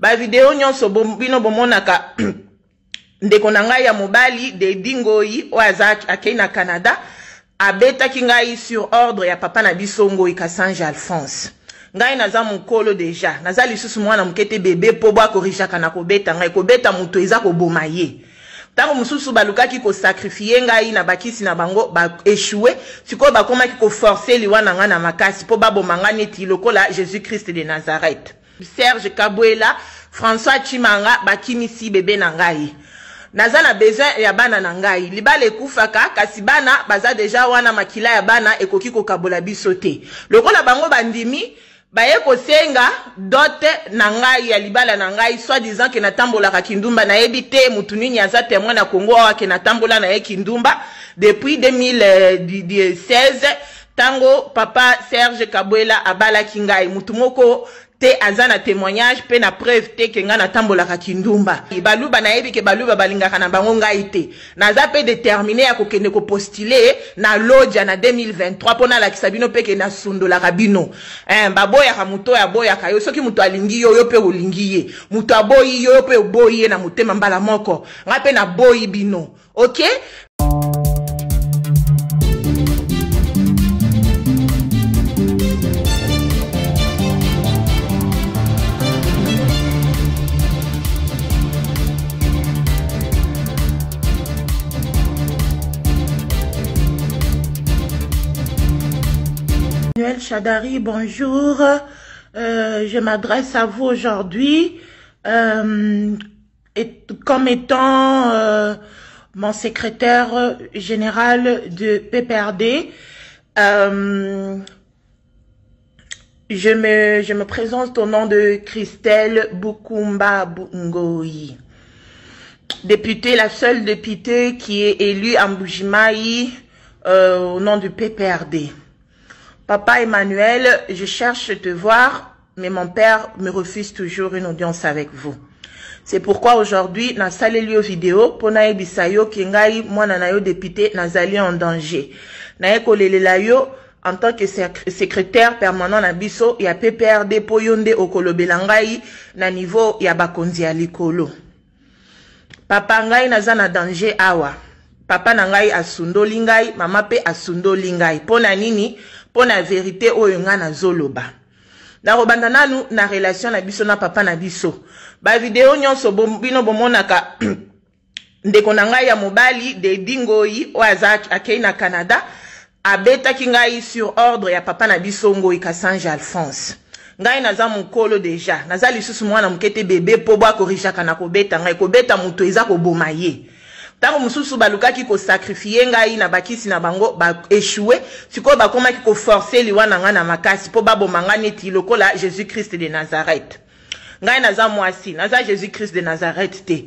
Ba video nyonso bino bomonaka ndeko na ngai ya mobali Dedi Ngoyi oyo aza akei na Canada abetaki ngai sur ordre ya papa na biso Ngoyi Kasanji Alphonse. Ngai naza mokolo deja, naza lisusu mwana moke te bebe po bo akorijaka na kobeta ngai. Kobeta moto eza koboma ye. Ntango mosusu balukaki kosakrifie ngai na bakisi na bango, ba echoue. Sikoyo bakomaki koforce liwa na ngai na makasi po baboma ngai neti lokola Jesus Christ de Nazareth. Serge Kabwela, François Tshimanga bakimisi bebe na ngai. Naza na besoin ya bana na ngai. Libala ekufaka, kasi bana baza deja wana, makila ya bana ekoki kokabola biso te. Lokola bango bandimi, baye kosenga dot na ngai ya libala na ngai, soit disant ke natambolaka kindumba. Nayebi te mutu nini aza témoin na Congo awa ke natambola na ye kindumba depuis 2016 tango papa Serge Kabwela abalaki ngai. Mutu moko te aza na témoignage pe na preuve te ke ngai natambolaka kindumba. Baluba, nayebi ke baluba balingaka na bango ngai te. Naza pe déterminé ya kokende kopostuler na Lodja na 2023 mpo nalakisa bino pe ke nasundolaka bino. Baboyaka moto oyo aboyaka yo. Soki moto alingi yo, yo pe olingi ye. Moto aboyi yo, yo pe oboyi ye na motema mbala moko. Ngai pe naboyi bino. Ok? Emmanuel Shadary, bonjour. Je m'adresse à vous aujourd'hui comme étant mon secrétaire général de PPRD. Je me présente au nom de Christelle Bukumba Ngoyi, députée, la seule députée qui est élue à Mbujimayi au nom du PPRD. Papa Emmanuel, je cherche te voir, mais mon père me refuse toujours une audience avec vous. C'est pourquoi aujourd'hui, nasaleli yo vidéo po nayebisa yo ke ngai mwana na yo député nazali en danger. Naye kolelela yo en tant que secrétaire permanent na biso ya PPRD po yo nde okolobela ngai na niveau ya bakonzi ya likolo. Papa, ngai naza na danger awa. Papa na ngai asundoli ngai, mama pe asundoli ngai. Po na nini? Po na vérité oyo ngai nazoloba. Nakobanda nanu na relation na biso na papa na biso. Ba video nyonso bino bomonaka ndeko na ngai ya mobali Dedi Ngoyi oyo aza akei na Canada abetaki ngai sur ordre ya papa na biso Ngoyi Kasanji Alphonse. Ngai naza mokolo deja, naza lisusu mwana moke te bebe po bo akorijaka na kobeta ngai. Kobeta moto eza koboma ye. Ntango mosusu balukaki kosakrifie ngai na bakisi na bango, ba echoue. Sikoyo bakomaki koforce liwa na ngai na makasi po baboma ngai neti lokola Jesus Christ de Nazareth. Ngai naza mwasi, naza Jesus Christ de Nazareth te.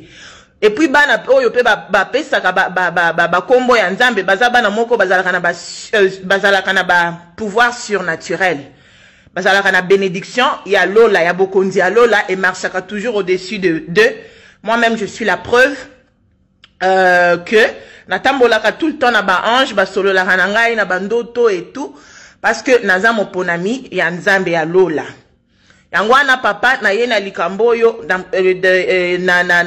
Et puis bana oyo pe bapesaka bakombo ya Nzambe, baza bana moko bazalaka na bazalaka na ba pouvoir surnaturel. Bazalaka na bénédiction ya Lola, ya bokonzi ya Lola, et marchaka toujours au-dessus de d'eux. Moi-même je suis la preuve que natambolaka tout le temps na ba ange, basololaka na ngai na bandoto et tout, parce que naza moponami ya Nzambe ya Lola. Yango wana papa na ye na likambo oyo na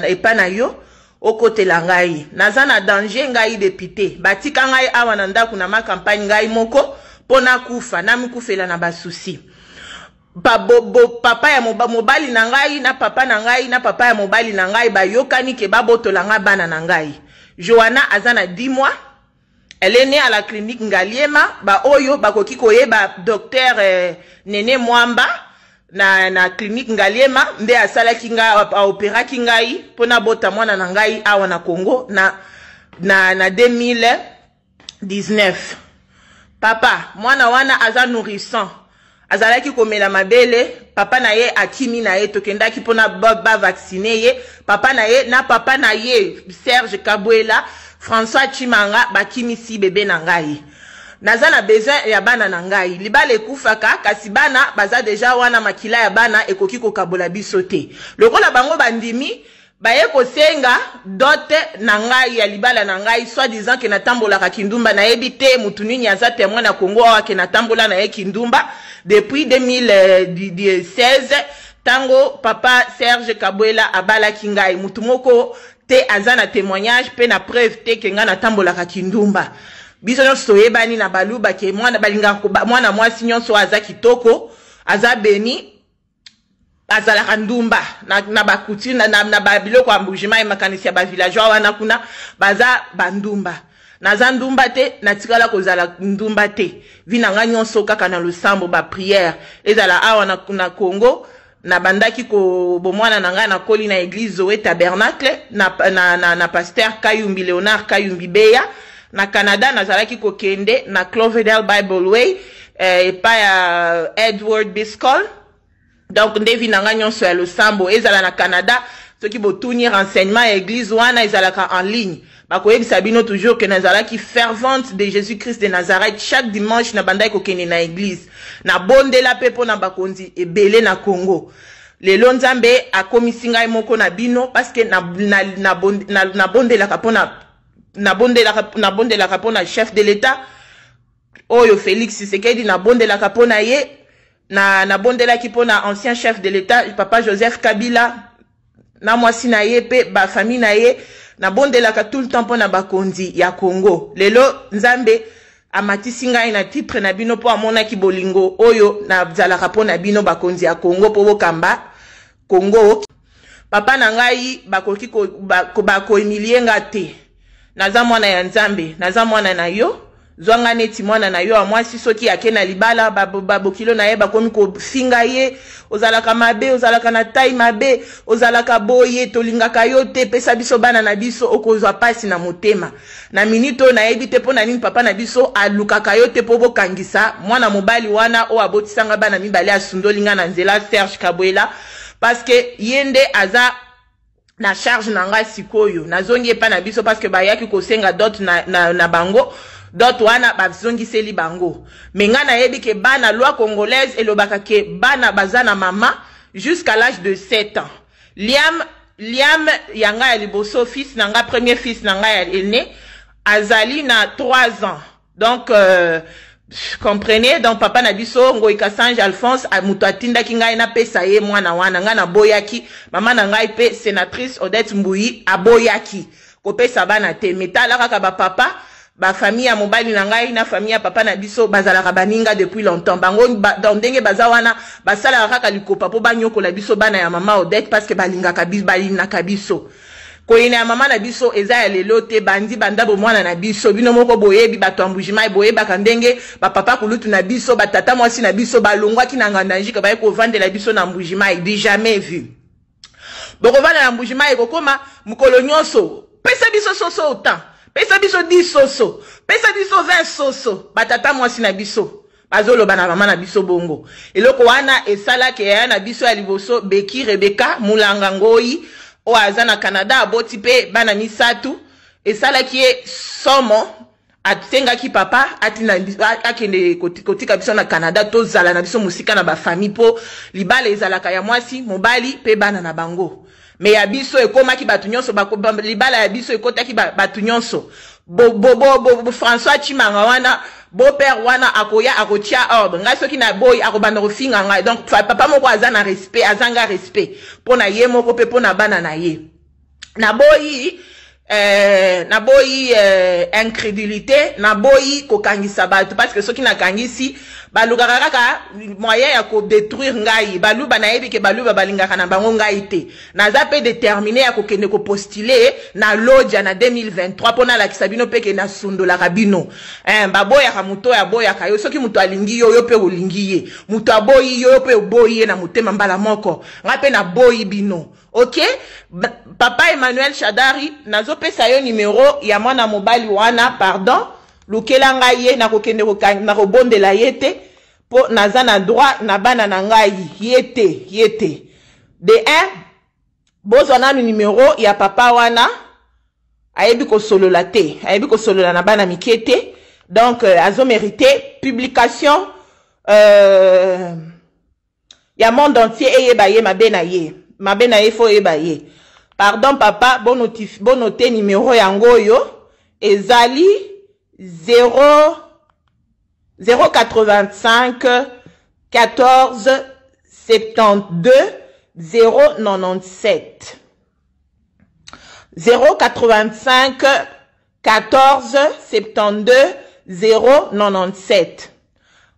epa na yo okotela ngai. Naza na danger ngai député. Batika ngai awa na ndako na ma campagne ngai moko mpo nakufa, namikufela na basusi. Papa ya mobali na ngai na papa na ngai na papa ya mobali na ngai bayokani ke babotola ngai bana na ngai. Johanna aza na 10 mois. Elle est née à la clinique Ngaliema. Ba oyo bakoki koyeba docteur Nene Mwamba na clinique Ngaliema nde asalaki ngai, aopéraki ngai mpona bota mwana na ngai awa na Congo na 2019. Papa, mwana wana aza nourrisson. Azalaki komela mabele, papa na ye akimi na ye, tokendaki mpona ba vacciner ye. Papa na ye na papa na ye Serge Kabwela, François Tshimanga bakimisi bebe na ngai. Naza na besoin ya bana na ngai. Libala ekufaka, kasi bana baza deja wana, makila ya bana ekoki kokabola biso te. Lokola bango bandimi, baye kosenga dot na ngai ya libala na ngai, soit disant ke natambolaka kindumba. Nayebi te mutu nini aza témoin na Congo awa ke natambola na ye kindumba depuis 2016. Tango papa Serge Kabwela abalaki ngai, mutu moko te aza na témoignage pe na preuve te ke ngai natambolaka kindumba. Biso nyonso toyebani na baluba ke mwana balingaka mwana mwasi nyonso aza kitoko, aza beni, azalaka ndumba na, na bakuti na, na, na babiloko ya Mbujimayi, makanisi ya bavillageois wana kuna baza bandumba. Naza ndumba te, natikala kozala ndumba te. Vie na ngai nyonso kaka na losambo, ba prière. Ezala awa na, na Congo, nabandaki ko bomwana na ngai nakoli na église Zoé Tabernacle na, na, na, na pasteur Kayumbi Léonard Kayumbi Beya. Na Canada nazalaki kokende na Cloverdale Bible Way epai ya Edward Biscol. Donc nde vie na ngai nyonso ya losambo ezala na Canada. Soki botuni renseignement ya église wana ezalaka en ligne, bakoyebisa bino toujours que nazalaki fervente de Jésus-Christ de Nazareth. Chaque dimanche nabandaki kokende na église, nabondela mpe mpo na bakonzi ebele na Congo. Lelo Nzambe akomisi ngai moko na bino parce que nabondelaka mpo nabondelaka mpo na chef de l'État oyo Félix Tshisekedi, nabondelaka mpo na ye, na nabondelaki mpo na ancien chef de l'État papa Joseph Kabila na mwasi na ye mpe bafamille na ye. Nabondelaka tout le temps mpo na bakonzi ya Congo. Lelo Nzambe amatisi ngai na titre na bino mpo amonaki bolingo oyo nazalaka mpo na bino bakonzi ya Congo, mpo bokamba Congo. Papa na ngai bakoki bakohumilie nga te. Naza mwana ya Nzambe, naza mwana na yo. Zwa nga neti mwana na yo ya mwasi. Soki ake na libala, babokilo na ye bakomi kofinga ye: "Ozalaka mabe, ozalaka na tai mabe, ozalaka boye, tolingaka yo te, pesa biso bana na biso." Okozwa mpasi na motema na minute oyo. Nayebi te mpo na nini papa na biso alukaka yo te mpo bokangisa mwana mobali wana oyo abotisanga bana mibale, asundoli nga na nzela, Serge Kabwela, parce que ye nde aza na charge na ngai. Sikoyo nazongi epai na biso parce que bayaki kosenga dot na bango. Dot wana bazongiseli bango, me ngai nayebi ke bana, loi congolaise elobaka ke bana baza na mama jusqu'à l'âge de 7 ans. Liam ya ngai ya liboso, fils na ngai, premier fils na ngai ya aîné, azali na 3 ans. Donc comprenez. Donc papa na biso Ngoi Kasange Alphonse, moto atindaki ngai napesa ye mwana wana, ngai naboyaki. Mama na ngai mpe sénatrice Odette Mbuyi aboyaki kopesa bana te. Me tala kaka bapapa, bafamille ya mobali na ngai na famille ya papa na biso bazalaka baninga depuis longtemps. Bango ba, donc ndenge baza wana, basalaka kaka likopa mpo banyokola biso bana ya mama Odette, parce que balingaka, balinaka biso. Koyina ya mama na biso eza ya lelo te, bandi banda bomwana na biso. Bino moko boyebi, bato ya Mbujimai boyebaka ndenge bapapa kulutu na biso, batata mwasi na biso balongwaki na Ngandajika, baye kovandela biso na Mbujimai. Du jamais vu. Bokovanda na Mbujimai, ekokoma mokolo nyonso: "Pesa biso soso autant, pesa biso 10 soso, pesa biso 20 soso." Batata mwasi na biso bazoloba na mama na biso bongo. Eloko wana esalaki yaya na biso ya liboso, Beki Rebeka Mulanga Ngoi, oyo aza na Canada, aboti mpe bana misatu, esalaki ye somo. Asengaki papa atina akende kotika biso na Canada, tozala na biso mosika na bafamille, mpo libala ezalaka ya mwasi, mobali mpe bana na bango. Me ya biso ekomaki bato nyonso, libala ya biso ekotaki bato nyonso. Bo, bo, bo, bo, bo François Chimanga wana, beau-père wana, akoya akotia ordre. Ngai soki naboyi, akobanda kofinga ngai. Donc papa moko aza na respect, azanga respect mpo na ye moko mpe mpo na bana na ye. Naboyi incrédulité, naboyi kokangisa bato, parce que soki nakangisi, balukaka kaka moyen ya kodétruire ngai. Baluba, nayebi ke baluba balingaka na bango ngai te. Naza mpe déterminé ya kokende kopostuler na Lodja na 2023 mpo nalakisa bino mpe ke nasundolaka bino. Baboyaka moto oyo aboyaka yo. Soki moto alingi yo, yo mpe olingi ye. Moto aboyi yo, yo mpe oboyi ye na motema mbala moko. Ngai mpe naboyi bino. Ok, papa Emmanuel Shadari, nazopesa yo numero ya mwana mobali wana. Pardon, lukela ngai ye. Nakokende, nakobondela ye te, mpo naza na droit na bana na ngai. Ye te, ye te. De 1, bozwa nanu numero ya papa wana. Ayebi kosolola te, ayebi kosolola na bana mike te. Donc azomérite publication ya monde entier eyeba ye mabe na ye. Mabe na ye, fo oyeba ye. Pardon papa, bonote numero yango oyo ezali 0 085 14 72. 097. 085 14 72 097.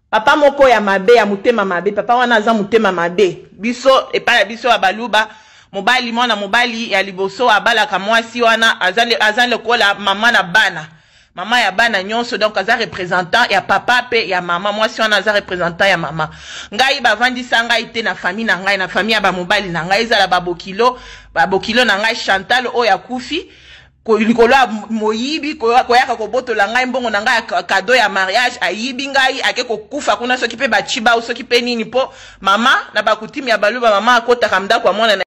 Papa moko ya mabe, ya motema mabe. Papa wana aza motema mabe. Biso epai ya biso ya Baluba, mobali, mwana mobali ya liboso abalaka mwasi wana, aza lokola mama na bana, mama ya bana nyonso. Donc aza représentant ya papa mpe ya mama. Mwasi wana aza représentant ya mama. Ngai bavandisa ngai te na famille na ngai, na famille ya bamobali na ngai, ezala babokilo, babokilo na ngai Chantal oyo akufi likolo ya moyibi, koyaka kobotola ngai mbongo na ngai ya cadeau ya mariage. Ayibi ngai, ake kokufa kuna, soki mpe bachiba, soki mpe nini. Mpo mama, na bakutimi ya Baluba, mama akotaka ndako ya mwana na